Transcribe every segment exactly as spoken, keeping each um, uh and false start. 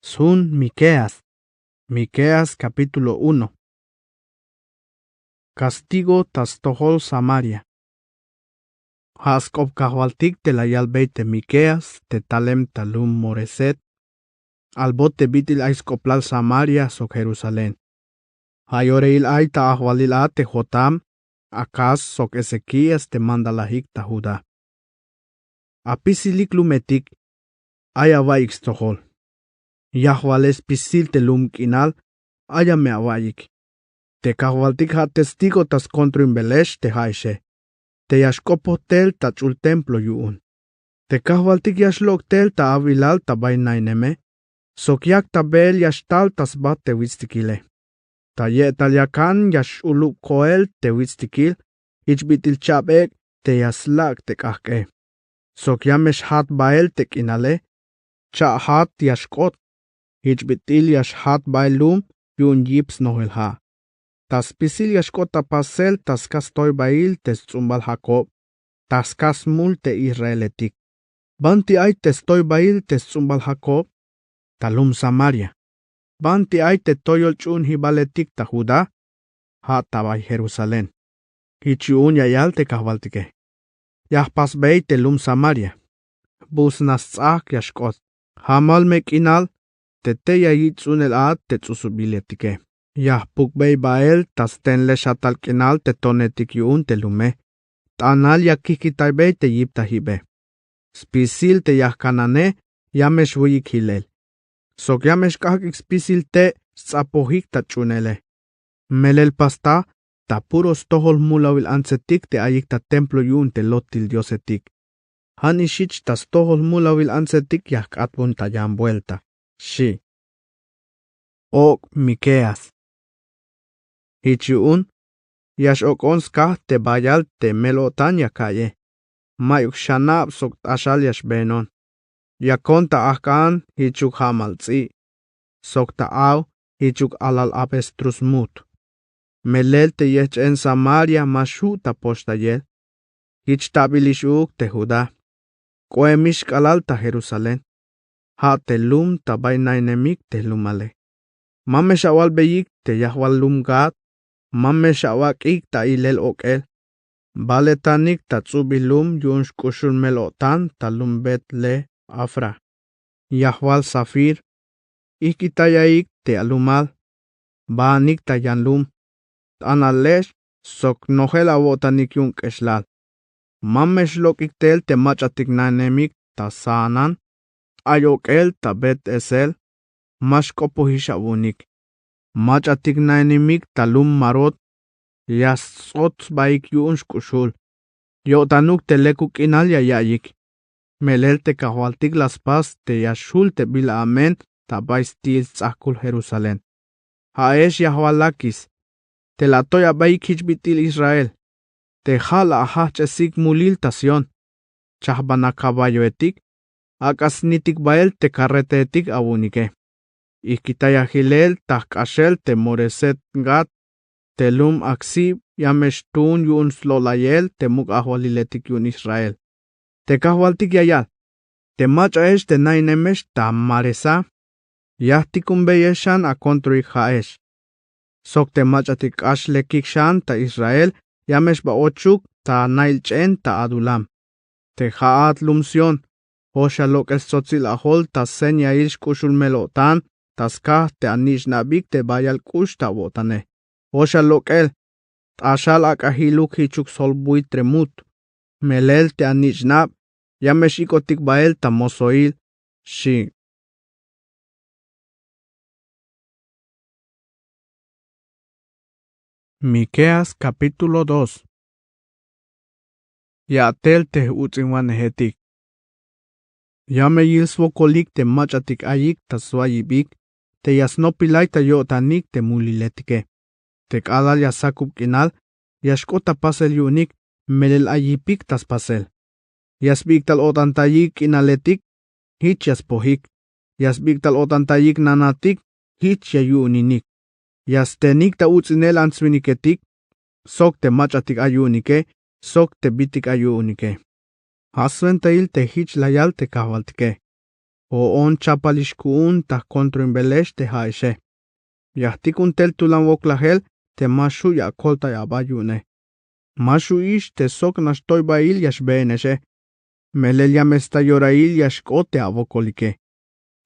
Sjun Mikeas. Mikeas kapítulo uno. Kastigo ta stojol Samaria. Ja' sk'op kajwaltik te la yalbey te Mikeas te talem ta lum Moreset, albot te bit'il ay sk'oplal Samaria sok Jerusalén. Ja' yorahil ay ta ajwalil a te Jotam, Akaz sok Ezekías te mandalajik ta Judá. Apisilik lumetik, ay awa'iyik stojol. Yajwalel spisil te lum k'inal, ay ame awa'iyik. Te kajwaltik ja' testigo ta skontroinbelex te ja'exe, te ya xk'opoj tel ta ch'ul templo yu'un. Te kajwaltik ya xlok' tel ta awilal ta bay naineme, sok yak ta beel ya xtal ta sba te wits'tikile. Ta ye'tal ya ka'an ya xch'ulub koel te wits'tikil, jich bit'il cha'bek' te ya slak' te k'ajk'e. Sok ya me xjat bael te k'inale, cha'jat ya xk'ot, jich bit'il ya xjat bael lum yu'un yip snojel ja'. Ta spisil ya xk'ot ta pasel ta skaj stoybail te sts'umbal Jakob, ta skaj smul te Israeletik. Banti ay te stoybail te sts'umbal Jakob? Ta lum Samaria. Banti ay te toyol ch'u'unjibaletik ta Judá? Ja' ta bay Jerusalén. Jich yu'un ya yal te kajwaltike: Ya jpasbey te lum Samaria. Jbu sna sts'ajk ya xk'ot. Jamal me k'inal te tey ya yich' ts'unel a te ts'usubiletike. Ya jpukbey bael ta stenlexatal k'inal te tonetik yu'un te lume. T'anal ya kijkitaybey te yiptajibe. Spisil te yajkanane ya me xwuyik jilel. Sok ya me xk'ajk'ik spisil te' sts'apojik ta ch'uunele. Melel pasta ta puro stojol jmulawil antsetik te ayik ta templo yu'un te lotil diosetik. Ja'nix jich ta stojol jmulawil antsetik ya jk'atbon ta yan buelta, xchi. Ok' Mikeas. Jich yu'un ya x-ok'on skaj te bayal te mel-o'tan ya ka'ye. Ma'yuk xanab sok t'axal ya xbeenon. Yakon ta ajk'an jichuk ja'mal ts'i', sok ta aw jichuk alal avestruz mut. Melel te yejch'en Samaria ma xju' ta poxtayel. Jich ta'bilix uuk te Judá. K'oemix k'alal ta Jerusalén, ja' te lum ta bay nainemik te jlumale. Ma me xawalbeyik te yajwal lum Gad, ma me xawak'ik ta ilel ok'el. Baletanik ta ts'ubil lum yu'un xk'uxul mel-o'tan ta lum Bet-le-afra, yajwal Safir. Ijk'itayaik te alumal. Baanik ta yan lum. T'analex sok nojel awo'tanik yu'un k'exlal. Ma me xlok'ik tel te mach'atik nainemik ta Saanan. Ay ok'el ta Bet-esel. Ma xk'opojix awu'unik. Mach'atik nainemik ta lum Marot. Ya sts'ot sbaik yu'un xk'uxul. Yo'tanuk te lekuk k'inal ya ya'iyik. Melel te kajwaltik la spas te ya xjul te bila amen ta bay sti'il sts'ajkul Jerusalén. Ja'ex yajwal Lakis, te la atoy abaik jich bit'il Israel, te ja' la ajajch'esik mulil ta Sión. Chajbana kaballoetik. Ak'a snitik bael te karretaetik awu'unike. Ijkitaya jilel ta jk'axel te Moreset-Gat, te lum Aksib ya me xtuun yu'un slo'layel te muk' ajwaliletik yu'un Israel. Te kajwaltik ya yal: Te mach'aex te nainemex ta Maresá, ya jtikunbeyex xan akontroik ja'ex. Sok te mach'atik k'ax lekik xan ta Israel ya me xba ochuk ta nail ch'en ta Adulam. Te ja'at lum Sión, joxa lok'el stsotsil ajol ta señail xk'uxul mel-o'tan ta skaj te anich'nabik te bayal k'ux ta awo'tane. Joxa lok'el, t'axal ak'a jiluk jichuk sjol buitre mut. Melel te anich'nab ya me x-ik'otik bael ta mosoil, xchi. Mikeas kapítulo dos. Ya'tel te j-uts'inwanejetik. Ya me yil swokolik te mach'atik ayik ta swayibik te ya snopilay ta yo'tanik te muliletike. Te k'alal ya sakub k'inal ya xk'ot ta pasel yu'unik, melel ay yipik ta spasel. Ya sbik'tal o'tantayik k'inaletik, jich ya spojik. Ya sbik'tal o'tantayik nanatik, jich ya yu'uninik. Ya stenik ta uts'inel ants-winiketik, sok te mach'atik ay yu'unike, sok te bit'ik ay yu'unike. Ja' swentail te jich la yal te kajwaltike: Jo'on chapalix ku'un ta jkontroinbelex te ja'exe. Ya jtikun tel tulan woklajel te ma xju' ya akoltay aba yu'une. Ma xju'ix te sok nax toybail ya xbeenexe. Melel ya me sta yorail ya xk'ot te awokolike.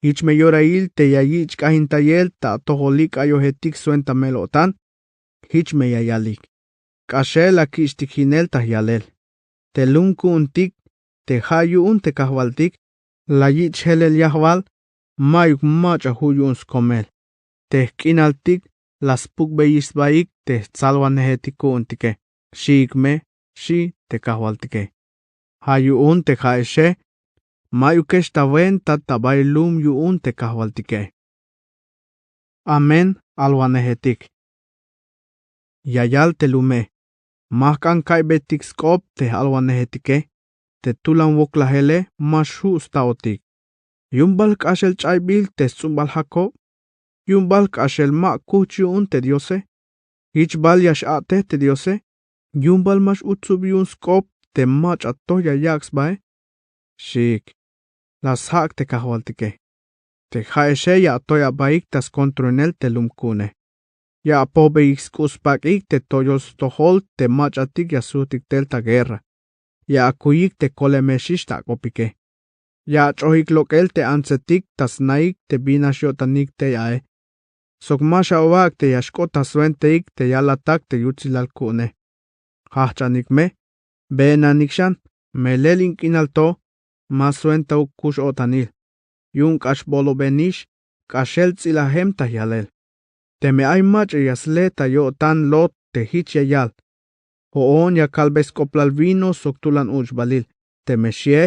Jich me yorail te ya yich' k'ajintayel ta atojolik k'ayojetik swenta mel-o'tan. Jich me ya yalik: K'axel la kich'tik jinel ta jyalel. Te lum ku'untik te ja' yu'un te kajwaltik la yich' jelel yajwal, mayuk mach'a ju' yu'un skomel. Te jk'inaltik la spukbeyix sbaik te jtsalwanejetik ku'untike, xiik me, xi te kajwaltike. Ja' yu'un te ja'exe, mayukex ta wenta ta bay lum yu'un te kajwaltike. Amén. Alwanejetik. Ya yal te lume: Ma jk'an ka'iybetik sk'op te j-alwanejetike. Te tulan woklajele ma xju' staotik. Yu'un bal jk'axel ch'aybil te sts'umbal Jakob? Yu'un bal jk'axel ma kujch yu'un te Diose? Jich bal ya x-a'tej te Diose? Yu'un bal ma x-utsub yu'un sk'op te mach'a toj ya yak' sbae? Xiik. La sjak' te kajwaltike. Te ja'exe ya atoy abaik ta skontroinel te lum ku'une. Ya apojbeyik sk'u' spak'ik te toyol stojol te mach'atik ya sujtik tel ta guerra. Ya akuyik te kolemexix ta ak'opike. Ya ach'ojik lok'el te antsetik ta snaik te bin nax yo'tanik tey ae. Sok ma xawak' te ya xk'ot ta swentaik te yalatak te yutsilal ku'une. Jajch'anik me, beenanik xan, melel in k'inal to ma swentauk kux-o'tanil. Yu'un k'ax bolobenix, k'axel ts'ilajem ta jyalel. Teme ay mach'a ya sle ta yo'tan Lot te jich ya yal: Jo'on ya kalbey sk'oplal vino sok tulan uch'balil. Teme xie,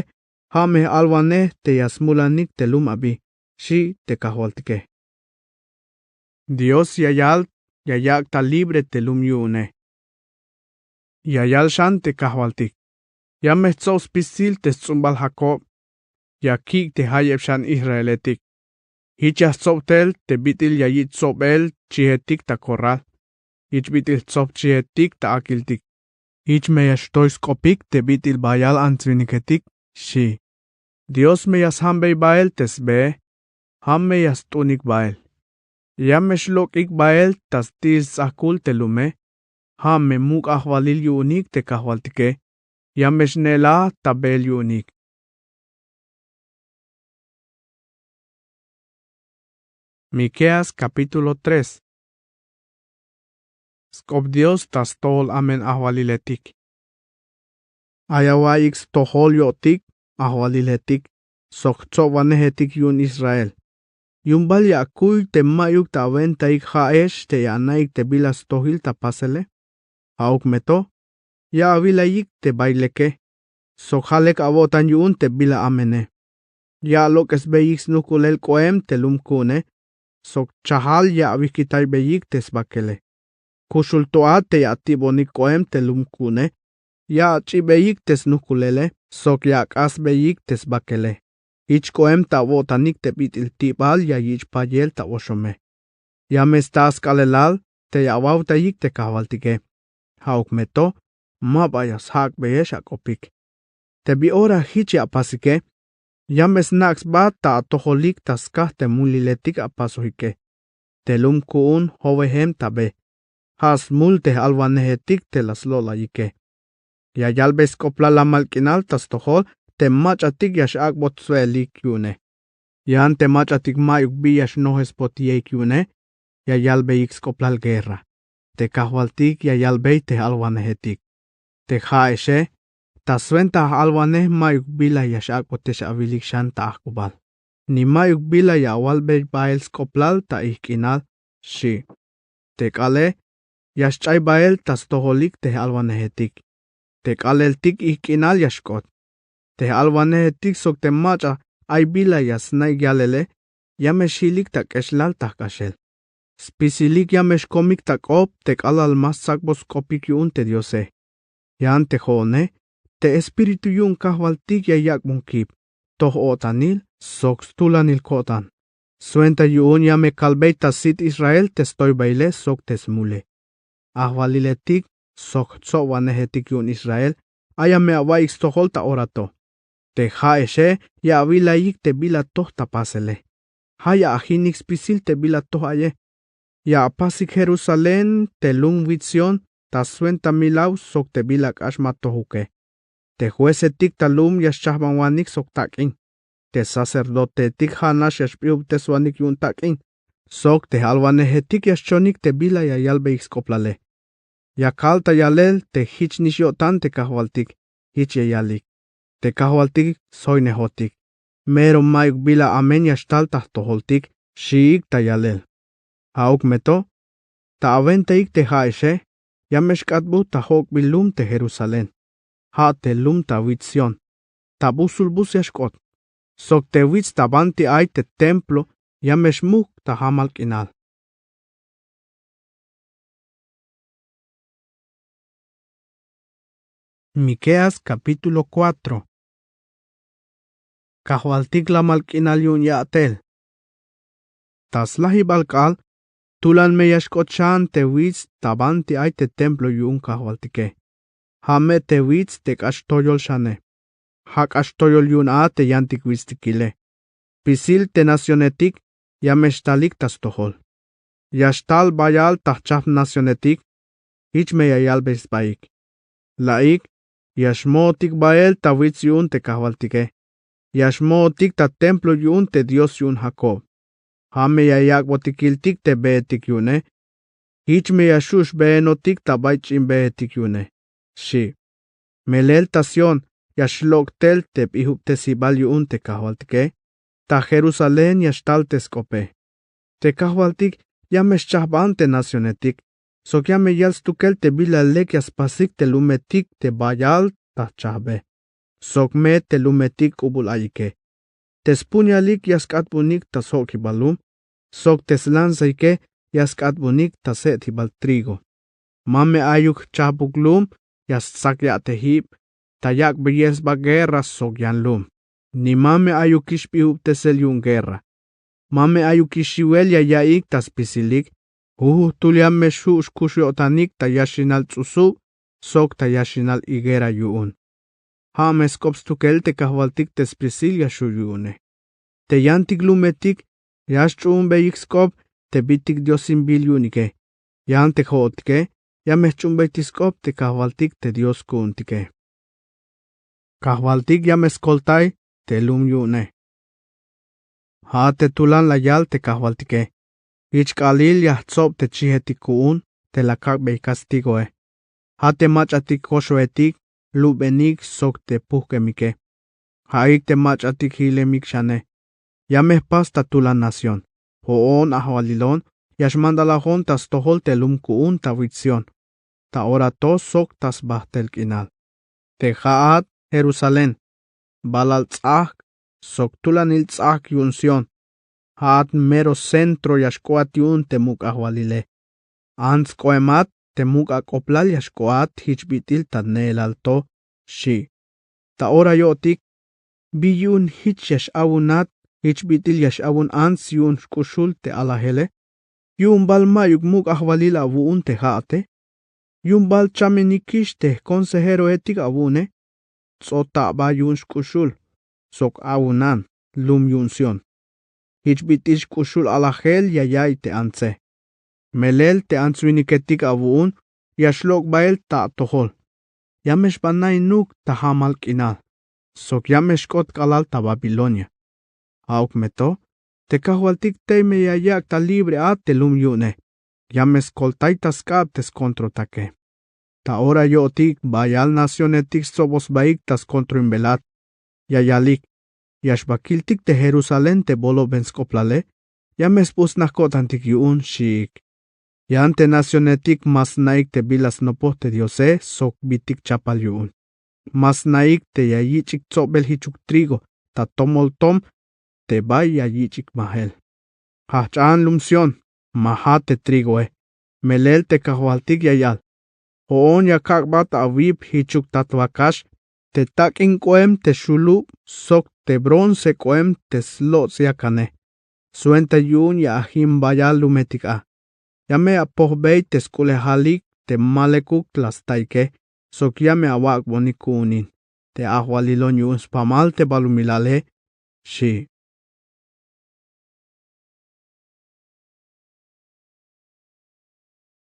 ja' me j-alwanej te ya smulanik te lum abi, xi te kajwaltike. Dios ya yal ya yak' ta libre te lum yu'une. Ya yal xan te kajwaltik: Ya me jtsob spisil te sts'umbal Jakob. Ya kik' te jayeb xan Israeletik. Jich ya jtsob tel te bit'il ya yich' tsobel chijetik ta korral. Jich bit'il jtsob chijetik ta ak'iltik. Jich me ya xtoy sk'opik te bit'il bayal ants-winiketik, xi. Dios me ya sjambey bael te sbee. Ja' me ya st'unik bael. Ya me xlok'ik bael ta sti'il sts'ajkul te lume. Ja' me muk' ajwalil yu'unik te kajwaltike. Ya me xne'laj ta beel yu'unik. Mikeas capítulo tres. Sk'op Dios ta stojol amen ajwaliletik. Ay awa'iyik stojol yo'tik ajwaliletik sok jtsobwanejetik yu'un Israel. Yu'un bal ya akuy te ma'yuk ta awentaik ja'ex te ya anaik te bila stojil ta pasele? Ja'uk me to, ya awilayik te bay leke sok ja' lek awo'tan yu'un te bila amene. Ya alok'esbeyik snujk'ulel k'oem te lum ku'une sok chajal ya awijkitaybeyik te sbakele. Kuxul to a te ya atibonik k'oem te lum ku'une, ya ach'ibeyik te snujk'ulele sok ya ak'asbeyik te sbakele. Jich k'oem ta awo'tanik te bit'il ti'bal ya yich' payel ta oxome. Ya me sta sk'aalelal te ya awawtayik te kajwaltike. Ja'uk me to, ma ba ya sjak'beyex ak'opik. Te bi ora jich ya apasike, ya me snak' sba ta atojolik ta skaj te muliletik apasojike. Te lum ku'un jowejem ta be. Ja' smul te j-alwanejetik te la slo'layike. Ya yalbey sk'oplal lamal k'inal ta stojol te mach'atik ya x-ak'bot swe'elik yu'une. Yan te mach'atik ma'yuk bi ya xnojesbotiyeik yu'une, ya yalbeyik sk'oplal guerra. Te kajwaltik ya yalbey te j-alwanejetik. Te ja'exe, ta swenta j-alwanej ma'yuk bila ya x-ak'botex awilik xan ta ajk'ubal, ni ma'yuk bila ya awalbey bael sk'oplal ta ijk' k'inal, xi. Te k'aale, ya xch'ay bael ta stojolik te j-alwanejetik. Te k'aaleltik ijk' k'inal ya xk'ot. Te j-alwanejetik sok te mach'a ay bila ya sna'ik yalele, ya me xjilik ta k'exlal ta jk'axel. Spisilik ya me xkomik ta k'op te k'alal ma stsakbot sk'opik yu'un te Diose. Yan te jo'one, te Espíritu yu'un kajwaltik ya yak'bon kip, toj-o'tanil sok stulanil ko'tan. Swenta yu'un ya me kalbey ta sit Israel te stoybaile sok te smule. Ajwaliletik sok jtsobwanejetik yu'un Israel, aya me awa'iyik stojol ta ora to. Te ja'exe ya awilayik te bila toj ta pasele. Ja' ya ajinik spisil te bila toj aye. Ya apasik jerusalén te lum wits sión ta swenta milaw sok te bila k'ax ma tojuke. Te juecetik ta lum ya xchajbanwanik sok tak'in. Te sacerdotehetik ja' nax ya xp'ijubteswanik yu'un tak'in. Sok te j-alwanejetik ya xchonik te bila ya yalbeyik sk'oplale. Ya kal ta yalel te jich nix yo'tan te kajwaltik. Jich ya yalik: te kajwaltik sjoynejotik, mero mayuk bila amen ya xtal ta jtojoltik. Xiik ta yalel. Ja'uk me to, ta awentaik te ja'exe ya me xk'atbut ta jok'bil lum te jerusalén, ja' te lum ta wits sión, ta busul bus ya xk'ot. Sok te wits ta banti ay te templo ya me xmujk ta jamal k'inal. Mikeas kapítulo kuatro. Kajwaltik lamal k'inal yu'un ya'tel. Ta slajibal k'aal tulan me ya xk'ot xan te wits ta banti ay te templo yu'un kajwaltike. Ja' me te wits te k'ax toyol xane. Ja' k'ax toyol yu'un a te yantik witstikile. Spisil te nacionetik ya me xtalik ta stojol. Ya xtal bayal ta jchajp nacionetik. Jich me ya yalbey sbaik: la'ik ya xmootik bael ta wits yu'un te kajwaltike. Ya xmootik ta templo yu'un te dios yu'un jakob. Ja' me ya yak'botik kiltik te beetik yu'une. Jich me ya xu' xbeenotik ta bay ch'in beetik yu'une, xchi. Melel ta sión ya xlok' tel te p'ijubtesibal yu'un te kajwaltike. Ta jerusalén ya xtal te sk'ope. Te kajwaltik ya me xchajban te nacionetik. Sok ya me yal stukel te bila lek ya spasik te lumetik te bayal ta jchajbe, sok me te lumetik k'ubul ayike. Te spuñalik ya sk'atbunik ta sjo'kibal lum, sok te slanzaike ya sk'atbunik ta se'tjibal trigo. Ma me ayuk jchajbuk lum ya stsak ya'tejib ta yak'beyel sba guerra sok yan lum. Ni ma me ayukix p'ijubtesel yu'un guerra. Ma me ayukix xiwel ya yaiyik ta spisilik. Jujujtul ya me xju' xkux yo'tanik ta yaxinal ts'usub sok ta yaxinal higuera yu'un. Ja' me sk'op stukel te kajwaltik te spisil ya xju' yu'une. Te yantik lumetik ya xch'u'unbeyik sk'op te bitik diosinbil yu'unike. Yan te jo'otike ya me jch'u'unbeytik sk'op te kajwaltik te dios ku'untike. Kajwaltik ya me skoltay te lum yu'une. Ja' te tulan la yal te kajwaltike: jich k'aalil ya jtsob te chijetik ku'un te la kak'bey kastigoe. Ja' te mach'atik koxoetik, lubenik sok te pujk'emike. Ja'ik te mach'atik jilemik xane. Ya me jpas ta tulan nación. Jo'on ajwalilon ya xmandalajon ta stojol te lum ku'un ta wits sión. Ta ora to sok ta sbajtel k'inal. Te ja'at jerusalén, balal ts'ajk' sok tulanil ts'ajk' yu'un sión. Ja'at mero centro ya xk'oat yu'un te muk' ajwalile. Ants k'oemat te muk' ak'oblal ya xk'oat jich bit'il ta neelal to, xchi. Ta ora yo'tik, bi yu'un jich ya x'awunat jich bit'il ya x'awun ants yu'un xk'uxul te alajele? Yu'un bal mayuk muk' ajwalil awu'un te ja'ate? Yu'un bal chamenikix te jkonsejeroetik awu'une? Ts'ot ta aba yu'un xk'uxul sok awunan lum yu'un sión. Jich bit'il xk'uxul alajel ya ya'iy te antse. Melel te ants-winiketik awu'un ya xlok' bael ta atojol. Ya me xbanainuk ta jamal k'inal sok ya me xk'ot k'alal ta babilonia. Ja'uk me to, te kajwaltik tey me ya yak' ta libre a te lum yu'une. Ya me skoltay ta sk'ab te skontrotake. Ta ora yo'tik bayal nacionetik stsoboj sbaik ta skontroinbelat. Ya yalik: ya xba kiltik te jerusalén te boloben sk'oblale. Ya me sbujts'naj ko'tantik yu'un, xiik. Yan te nacionetik ma sna'ik te bila snopoj te diose sok bitik chapal yu'un. Ma sna'ik te ya yich'ik tsobel jichuk trigo ta tomol tom te bay ya yich'ik majel. Jajch'an lum sión, ma jat te trigoe. Melel te kajwaltik ya yal: jo'on ya kak'bat awip jichuk tat wakax te tak'in k'oem te xulub sok te bronce k'oem te slots' yakane. Swenta yu'un ya ajin bayal lumetik a. Ya me apojbey te sk'ulejalik te ma lekuk la staike sok ya me awak'bonik ku'unin. te ajwalilon yu'un spamal te balumilale, xi'.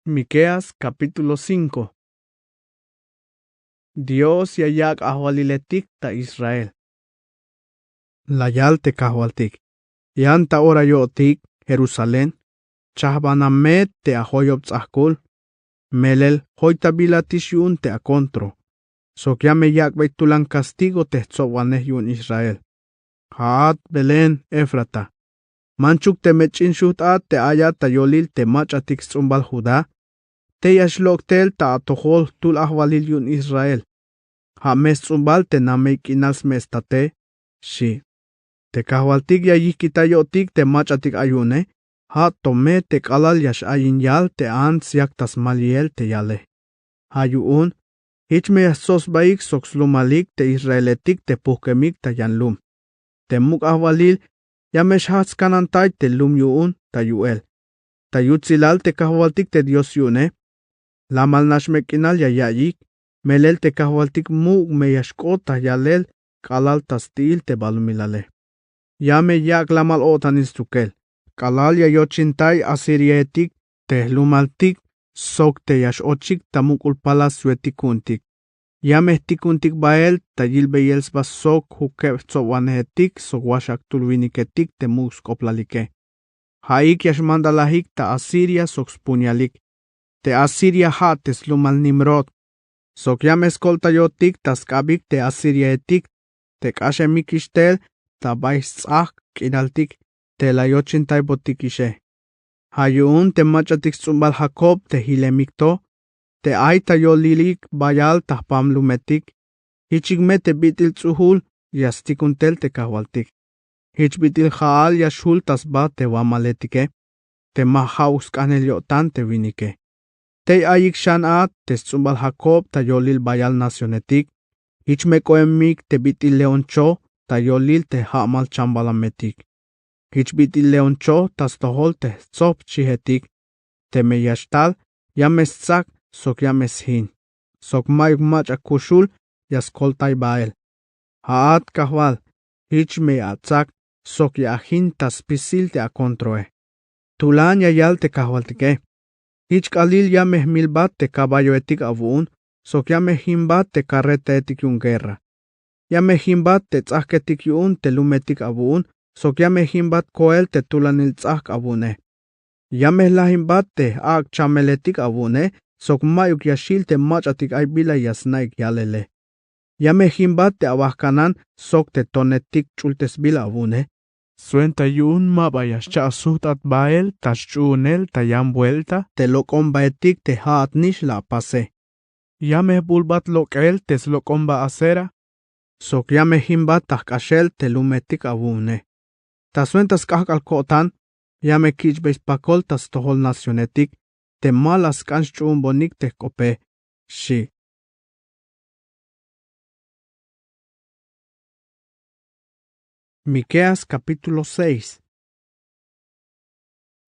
Mikeas kapítulo cinco. Dios ya yak' ajwaliletik ta Israel. La yal te kajwaltik: Yan ta ora yo'tik Jerusalén, chajbaname te ajoyob ts'ajk'ul, melel joytabilatix yu'un te akontro, sok ya me yak'bey tulan kastigo te jtsobwanej yu'un Israel. Ja'at Belén Efrata, manchuk teme ch'in xujt a te ayat ta yolil te mach'atik sts'umbal Judá, tey ya xlok' tel ta atojol jtul ajwalil yu'un Israel. Ja' me sts'umbal te namey k'inal sme' state, xi'. Te kajwaltik ya yijkitay yo'tik te mach'atik ay yu'une, ja' to me te k'alal ya x'ayin yal te ants yak ta smaliyel te yale. Ja' yu'un jich me ya stsob sbaik sok slumalik te israeletik te pujk'emik ta yan lum. Te muk' ajwalil ya me xjajch skanantay te lum yu'un ta yu'el, ta yutsilal te kajwaltik te Dios yu'une. Lamal nax me k'inal ya ya'iyik, melel te kajwaltik muk' me ya xk'ot ta yalel k'alal ta sti'il te balumilale. Ya me yak' lamal o'tanil stukel, k'alal ya yochintay asiriaetik te jlumaltik sok te ya x'ochik ta muk'ul palacio etik ku'untik. Ya me jtikuntik bael ta yilbeyel sba sok jukeb jtsobwanejetik sok waxaktul winiketik te muk' sk'oplalike. Ja'ik ya xmandalajik ta Asiria sok spuñalik. Te Asiria ja' te slumal Nimrod. Sok ya me skoltayotik ta sk'abik te asiriaetik te k'axemikix tel ta bay sts'ajk' k'inaltik te la yochintaybotikixe. Ja' yu'un te mach'atik sts'umbal Jacob te jilemik to, te ay ta yolilik bayal ta jpam lumetik, jichik me te bit'il ts'ujul ya stikun tel te kajwaltik. Jich bit'il ja'al ya xjul ta sba te wamaletike, te ma ja'uk sk'anel yo'tan te winike. Tey ayik xan a te sts'umbal Jacob ta yolil bayal nacionetik, jich me k'oemik te bit'il leoncho ta yolil te ja'mal chambalametik. Jich bit'il leoncho ta stojol te jtsopchijetik, teme ya xtal ya me stsak sok ya me sjin, sok mayuk mach'a kuxul ya skoltay bael. Ja'at kajwal, jich me ya atsak sok ya ajin ta spisil te akontroe. Tulan ya yal te kajwaltike: Jich k'alil ya me jmilbat te caballoetik awu'un sok ya me jimbat te carretaetik yu'un guerra. Ya me jimbat te ts'ajketik yu'un te lumetik awu'un sok ya me jimbat koel te tulanil ts'ajk' awu'une. Ya me jlajinbat te j'ak' chameletik awu'une sok mayuk ya xjil te mach'atik ay bila ya sna'ik yalele. Ya me jimbat te awajk'anan sok te tonetik ch'ultesbil awu'une, swenta yu'un ma ba ya xcha' sujt'at bael ta xch'uunel ta yan buelta te lok'ombaetik te ja'at nix la apase. Ya me jbulbat lok'el te slok'omba Asera sok ya me jimbat ta jk'axel te lumetik awu'une. Ta swenta sk'ajk'al ko'tan ya me kich'bey spakol ta stojol nacionetik te ma la sk'an xch'uunbonik te jk'ope, xi'. Mikeas kapítulo seis.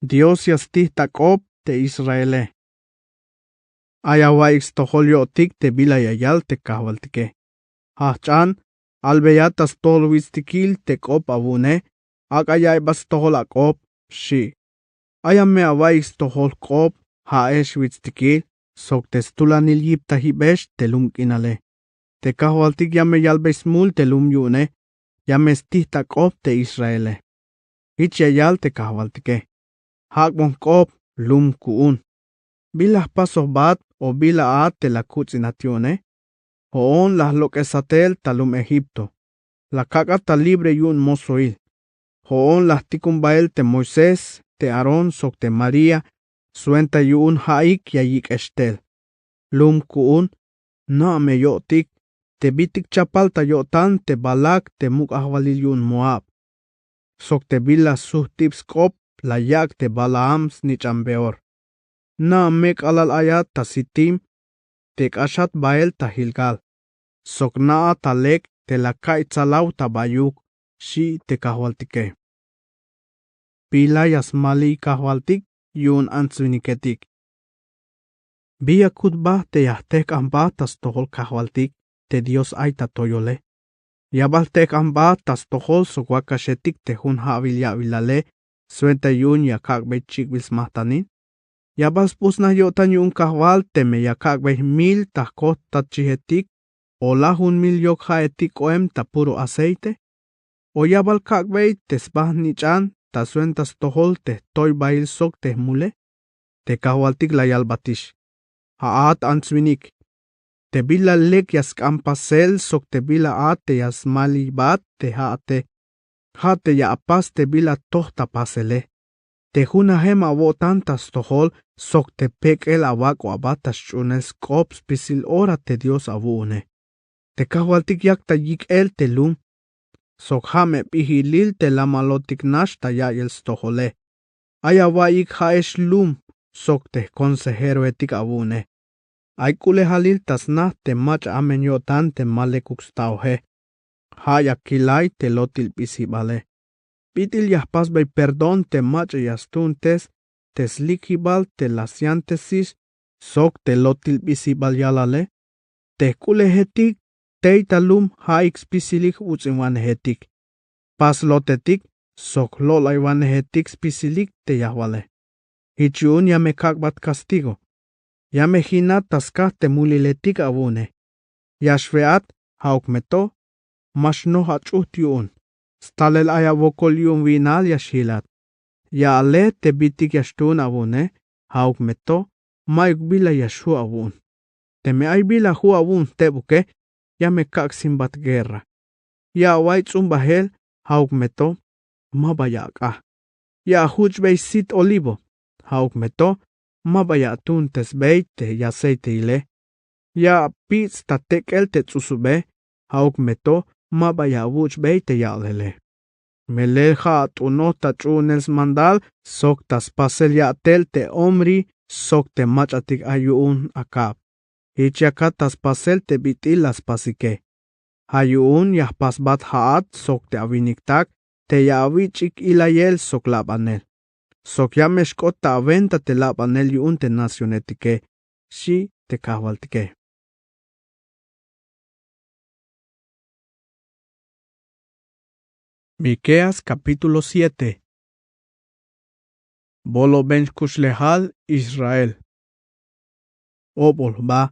Dios ya stij ta k'op te Israele. Ay awa'iyik stojol yo'tik te bila ya yal te kajwaltike: Jajch'an, albeya ta stojol witstikil te k'op awu'une, ak'a ya'iybat stojol ak'op, xi'. Aya me awa'iyik stojol jk'op, ja'ex witstikil sok te stulanil yiptajibex te lum k'inale. Te kajwaltik ya me yalbey smul te lum yu'une, ya me stij ta k'op te Israele. Jich ya yal te kajwaltike: Jak'bon jk'op, lum ku'un. Bila jpasojbat o bila a te la kuts'inat yu'une? Jo'on la jlok'esat tel ta lum Egipto. La kak'at ta libre yu'un mosoil. Jo'on la jtikun bael te Moisés, te Aarón sok te María, swenta yu'un ja'ik ya yik'ex tel. Lum ku'un, na' me yo'tik te bitik chapal ta yo'tan te Balac te muk' ajwalil yu'un Moab, sok te bila sujt'ib sk'op la yak' te Balaam snich'an Beor. Na' me k'alal ayat ta Sitim te k'axat bael ta Gilgal, sok na'a ta lek te la ka'iy tsalaw ta bayuk, xi' te kajwaltike. Bila ya smaliy kajwaltik yu'un ants winiketik. Bi ya kut jba te ya jtejk'an jba ta stojol kajwaltik te dios ay ta toyole. Ya bal jtek'an jba ta stojol sok wakaxetik te jun ja'bil ya'bilale swenta yu'un ya kak'bey chik'bil smajtanil. Ya bal sputsnaj yo'tan yu'un kajwal teme ya kak'bey jmil ta jkojtatchijetik o lajunmil yok ja'etik k'oem ta puro aceite. O ya bal kak'bey te sba jnich'an ta swenta stojol te jtoybahil sok te jmule. Te kajwaltik la yalbatix: Ja'at ants-winik, te bila lek ya sk'an pasel sok te bila a te ya smalibat te ja'ate, ja' te ya apas te bila toj ta pasele. Te junajem awo'tan ta stojol sok te pek'el awak'o aba ta sch'uunel sk'op spisil ora te dios awu'une. Te kajwaltik yak ta yik'el te lum sok ja' me p'ijilil te lamalotik nax ta ya'iyel stojole. Ay awa'iyik ja'ex lum sok te jkonsejeroetik awu'une. Ay k'ulejalil ta sna te mach'a amen yo'tan te ma lekuk staoje. Ja' ya kilay te lotil p'isibale. Bit'il ya jpasbey perdón te mach'a ya stuuntes te slikibal te la syantesis sok te lotil p'isibal yalale. Te jk'ulejetik tey ta lum ja'ik spisilik jbuts'inwanejetik, paslotetik sok jlo'laywanejetik spisilik te yajwale. Jich yu'un ya me kak'bat kastigo. Ya me jinat ta skaj te muliletik awu'une. Ya xwe'at, ja'uk me to ma xnoj ach'ujt yu'un. Stalel ay awokol yu'un wi'nal ya xjilat. Ya ale te bitik ya xtuun awu'une. Ja'uk me to ma'yuk bila ya xju' awu'un. Teme ay bila ju' awu'un jtebuke, ya me kak' simbat guerra. Ya awa'iy ts'umbajel. Ja'uk me to ma ba ya ak'aj. Ya ajuch'bey sit olivo. Ja'uk me to ma ba ya atuuntesbey te yaceiteile. Ya apits' ta tek'el te ts'usube. Ja'uk me to ma ba ya awuch'bey te ya'lele. Melel ja' at'unoj ta ch'uunel smandal sok ta spasel ya'tel te omri sok te mach'atik ay yu'un akab. Jich yakat ta spasel te bit'il la spasike. Ja' yu'un ya jpasbat ja'at sok te awiniktak te ya awich'ik ilayel sok labanel. Sok ya me xk'ot ta awenta te labanel yu'un te nacionetike, xchi te kajwaltike. Mikeas kapítulo siete. Boloben xkuxlejal israel. Obol jba.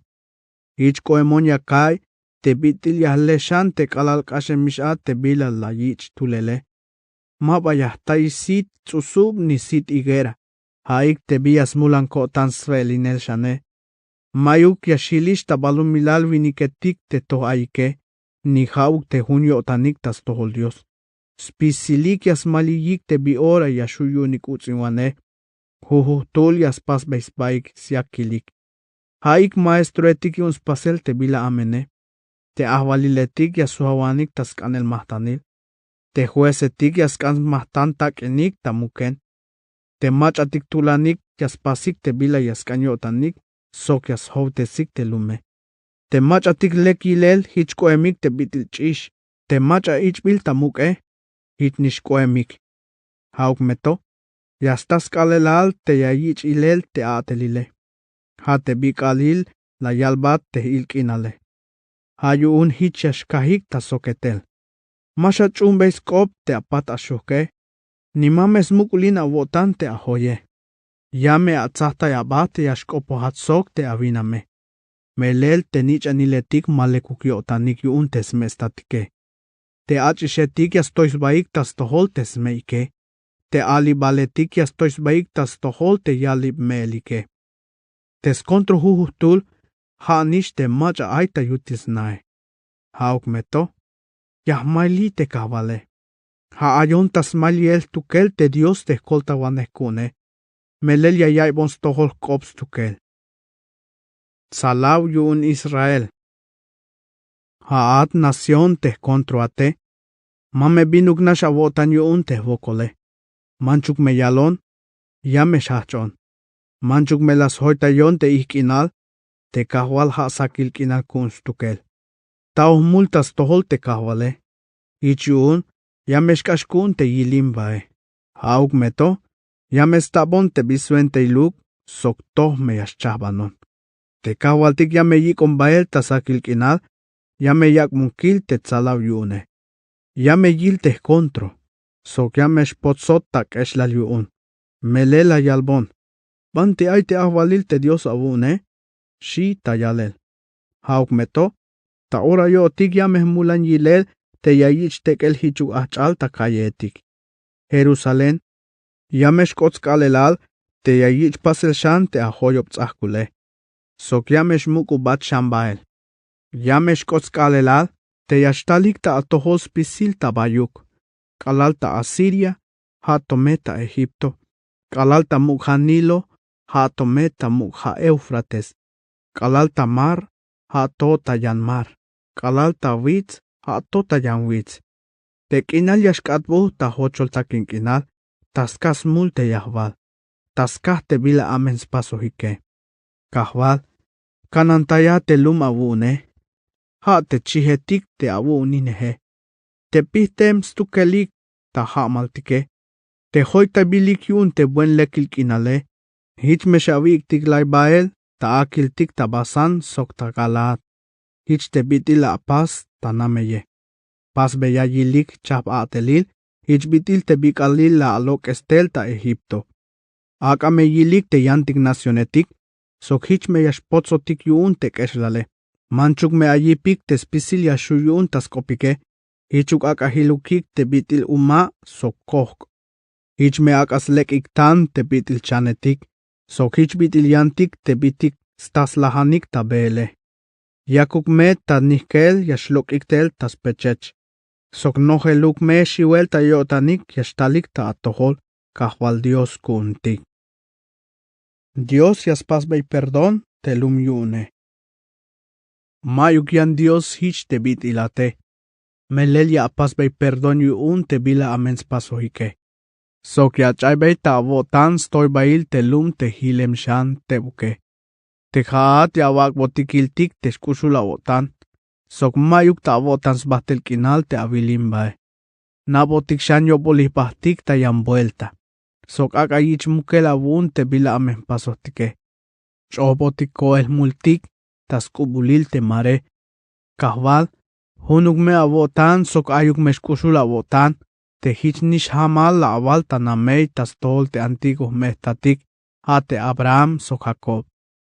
Jich k'o'emon ya ka'iy te bit'il ya jlexan te k'alal k'axemix a te bila la yich' tulele. Ma ba ya jtayix sit ts'usub ni sit higuera. Ja'ik te bi ya smulan ko'tan swe'elinel xane. Ma'yuk ya xjilix ta balumilal winiketik te toj ayike, ni ja'uk te jun yo'tanik ta stojol dios. Spisilik ya smaliyik te bi ora ya xju' yu'unik uts'inwanej. Jujujtul ya spasbey sbaik syakilik. Ja'ik maestroetik yu'un spasel te bila amene. Te ajwaliletik ya sjowanik ta sk'anel majtanil. Te juecetik ya sk'an smajtan tak'inik ta muken. Te mach'atik tulanik ya spasik te bila ya sk'an yo'tanik sok ya sjowtesik te lume. Te mach'atik lek yilel jich k'o'emik te bit'il ch'ix. Te mach'a ich'bil ta muk'e jich nix k'o'emik. Ja'uk me to ya sta sk'aalelal te ya yich' ilel te a'telile. Ja' te bi k'aalil la yalbat te ilk'inale. Ja' yu'un jich ya xkajik ta soketel. Ma xach'uunbey sk'op te apat axujke. Ni ma me smuk'ulin awo'tan te ajoye. Ya me atsajtay aba te ya xk'opojat sok te awiname. Melel te nich'aniletik ma lekuk yo'tanik yu'un te sme' statike. Te ach'ixetik ya stoy sbaik ta stojol te sme'ike. Te alibaletik ya stoy sbaik ta stojol te yalib me'elike. Te skontrojujujtul ja' nix te mach'a ay ta yutil snae. Ja'uk me to ya jmaylij te kajwale. Ja' ayon ta smayliyel jtukel te dios te jkoltawanej ku'une. Melel ya ya'iybon stojol jk'op stukel. Tsalaw yu'un israel. Ja'at nación te jkontroate. Ma me binuk nax awo'tan yu'un te jwokole. Manchuk me yalon ya me xjajch'on. Manchuk me la sjoytayon te ijk'inal. Te kajwal ja' sakil k'inal ku'un stukel. Taoj jmul ta stojol te kajwale. Jich yu'un ya me xk'ax ku'un te yilim bae. Ja'uk me to ya me stabon te bi swentailuk sok toj me ya xchajbanon. Te kajwaltik ya me yik'on bael ta sakil k'inal. Ya me yak'bon kil te tsalaw yu'une. Ya me yil te jkontro, sok ya me xpotsot ta k'exlal yu'un. Melel la yalbon: ¿Banti ay te ajwalil te Dios awu'une? Xi' ta yalel. Ja'uk me to, ta ora yo'otik ya me jmulan yilel te ya yich' tek'el jichuk ajch'al ta kallejetik. Jerusalén, ya me xk'ot sk'aalelal te ya yich' pasel xan te ajoyob ts'ajkule, sok ya me xmuk'ubat xan bael. Ya me xk'ot sk'aalelal te ya xtalik ta atojol spisil ta bayuk, k'alal ta Asiria, ja' to me ta Egipto, k'alal ta muk' ja' Nilo, ja' to me ta muk' ja' Eufrates, k'alal ta mar, ja' to ta yan mar, k'alal ta wits, ja' to ta yan wits. Te k'inal ya xk'atbuj ta jochol takin k'inal, ta skaj smul te yajwal, ta skaj te bila amen spasojike. Kajwal, kanantaya te lum awu'une. Ja' te chijetik te awu'unineje. Te pijtem stukelik ta ja'maltike, te joytaybilik yu'un te buen lekil k'inale. Jich me xawik'tik lay bael ta akiltik ta Basán sok ta Galaad. Jich te bit'il la apas ta nameye. Pasbeya yilik chajp a'telil, jich bit'il te bik'alil la alok'es tel ta Egipto. Ak'a me yilik te yantik nacionetik, sok jich me ya xpotsotik yu'un te k'exlale. Manchuk me ayipik te spisil ya xju' yu'un ta sk'opike. Jichuk ak'a jilukik te bit'il uma' sok kojk'. Jich me ak'a slek'ik tan te bit'il chanetik, sok jich bit'il yantik te bitik sta slajanik ta beele. Yakuk me ta nijk'el ya xlok'ik tel ta spechech, sok nojeluk me xiwel ta yo'tanik ya xtalik ta atojol Kajwal Dios ku'untik. Dios ya spasbey perdón te lum yu'une. Ma'yuk yan Dios jich te bit'ilate. Melel ya apasbey perdón yu'un te bila amen spasojike, sok ya ach'aybey ta awo'tan stoybail te lum te jilem xan tebuk. Te ja'at ya awak'botik kiltik te xk'uxul awo'tan, sok ma'yuk ta awo'tan sbajtel k'inal te awilimbae. Na'botik xan yo'bolil jbajtik ta yan buelta, sok ak'a yich' muk'el awu'un te bila amen jpasojtike. Ch'ojbotik ko'el jmultik ta sk'ubulil te mare. Kajwal, junuk me awo'tan sok ayuk me xk'uxul awo'tan, te jich nix jamal la awal ta namey ta stojol te antiguo jme' jtatik, ja' te Abraham sok Jakob.